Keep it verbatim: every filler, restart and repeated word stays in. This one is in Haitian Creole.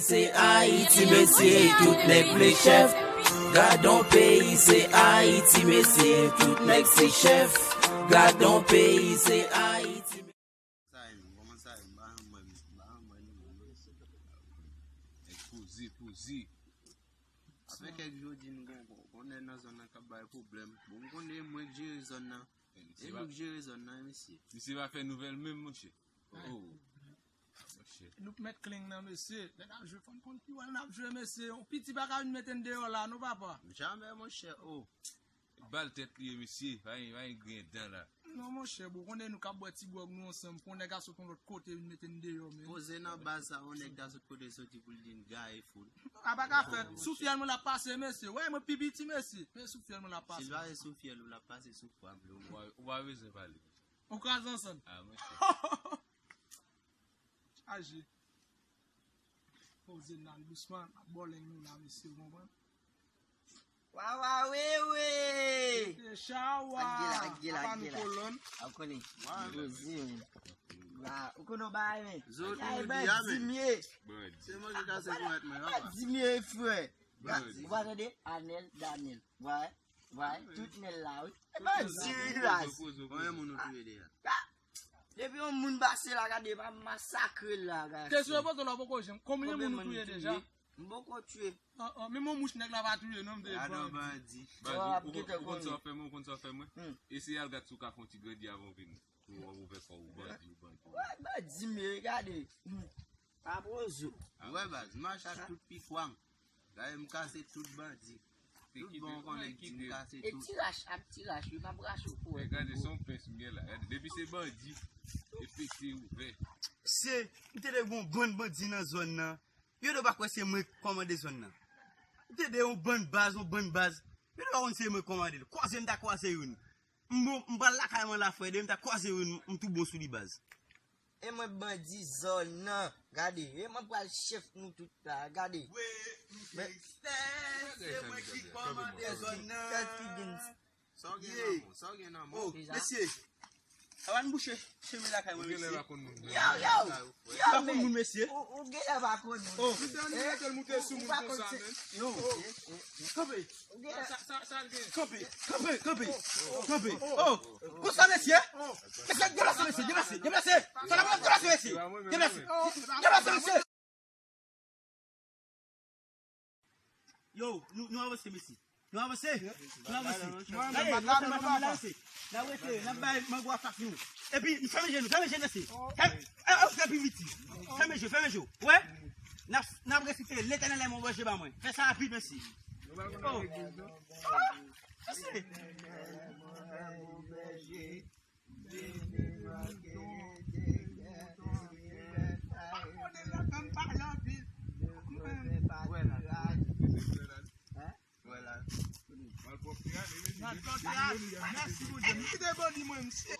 Se Ayiti, mesye, tout nèg vle chèf. Gadon peyi, se Ayiti, mesye, tout nèg se chèf. Gadon peyi, se Ayiti. Sa ye menm, kòman sa ye? M pa janm wè misye, m pa janm wè li menm. Nèg poze, poze. Apre kèk jou di nou gon, gon, gon nèg nan zòn nan k ap bay pwoblèm. Bon, m konnen mwen k jere zòn nan. E nou k jere zòn nan, mesye. Misye pa fè nouvèl menm, monchè. Oh. Monchè. Nou k mèt kling nan, mesye. Lè n ap jwe, fò n konn ki wòl n ap jwe, mesye. Yon piti pa ka vin mete n deyò la, non, papa. Jamè, monchè, oh. Bal tèt li ye, mesye. Pa gen, pa gen griyen dan la. Non, monchè, bon, konnen nou k ap bwè ti gwòg nou ansanm, pou yon nèg a sot yon lòt kote vin mete n deyò, men. Poze nan baz sa, yon nèg ta sot kote soti pou l di n gaye foul. A pa ka fèt. Sou fyèl mwen l ap pase, mesye. Wè, mwen pi piti, mesye. Men sou fyèl mwen l ap pase. Si l pase sou fyèl ou, l ap pase sou fwa m. Ou pa, ou pa bezwen pale. Ou kraze ansanm. Ah, monchè. Chaje. Poze n al dousman, n ap bòlèng nou la, mesye, ou konprann? Wa, wa, wi, wi. Mete chawa. Ak gila, ak gila, ak gila. Apa nou kolòn. A konnen. Poze, men. Wa, ou konnen w bagay, men. Zot, ay, nou di a, men. Dimye. Se manje kase pou mèt mwen, papa. Dimye, frè. Ou pa tande? Anèl, Danèl. Wa, wa, tout nèl la, wi. E bandi, wi, raz. Konbyen moun ou touye deja? Depi yon moun pase la, gade, pa masakre l la, gade. Kesyon yo poze w la, poko janm. Konbyen moun ou touye deja? M poko touye. An, an, menm yon mouch nèg la pa touye, non, m te. Gadon bandi. Baz, ou, ou konn sa w fè mwen, ou konn sa w fè mwen? Eseye al gad si w ka fè yon ti grandi avan w vini. Pou w wè ouvè kò w, bandi, ou bandi. Wè, bandi, men gade. Pa poze w. Wè, baz, m mache ak tout pikwa m. Gade, m kase tout bandi. Tout bon konnen di m kase tout. E ti rach ap ti rach, wi, m ap rache w pou wè. Men gade, se yon pens m gen la. Gade, depi se bandi, e pete ouvè. Se, m te dwe gon bann bandi nan zòn nan. Yo dwe pa kwè se mwen k kòmande zòn nan. M te dwe yon bann baz, yon bann baz. Yo dwe pa konn se mwen k kòmande l. Kwaze m ta kwaze youn. M bon, m pral lakay mwen la, frè, depi m ta kwaze youn, m tou bon sou li, baz. E mwen bandi zòn nan, gade. E mwen pral chèf nou tout la, gade. Wi, m gangstè, se mwen ki kòmandè zòn nan. Sa w gen nan men w? Sa w gen nan men w? Oh, mesye. Sa va n bouche chemen lakay mwen, mesye. Ou genlè pa konn moun. Yo, yo. Yo, pa konn moun, mesye. Ou, ou genlè pa konn moun. Oh. Misye annik mete l moute sou moun konsa, men. Non. Kanpe. Sa, sa, sa l gen? Kanpe, kanpe, kanpe, kanpe. Oh, konsa, mesye. Mesye, deplase, mesye, deplase, deplase. Sa la, deplase, mesye. Deplase. Deplase, mesye. Yo, nou, nou avanse, mesye. Nou avanse. Nou avanse. Gade, nou avanse, nou avanse. N ap rete, n ap bay mango a faf nou. Epi, fèmen je nou, fèmen je nou, mesye. Fèmen, eh, eh, fè pi vit. Fèmen je, fèmen je. Wè? N ap, n ap resite, Letènèl è mon bèje ba mwen. Fè sa rapid, mesye. Oh. Ah, mesye. Mèsi, Bondye. M kite bandi mwen, mesye.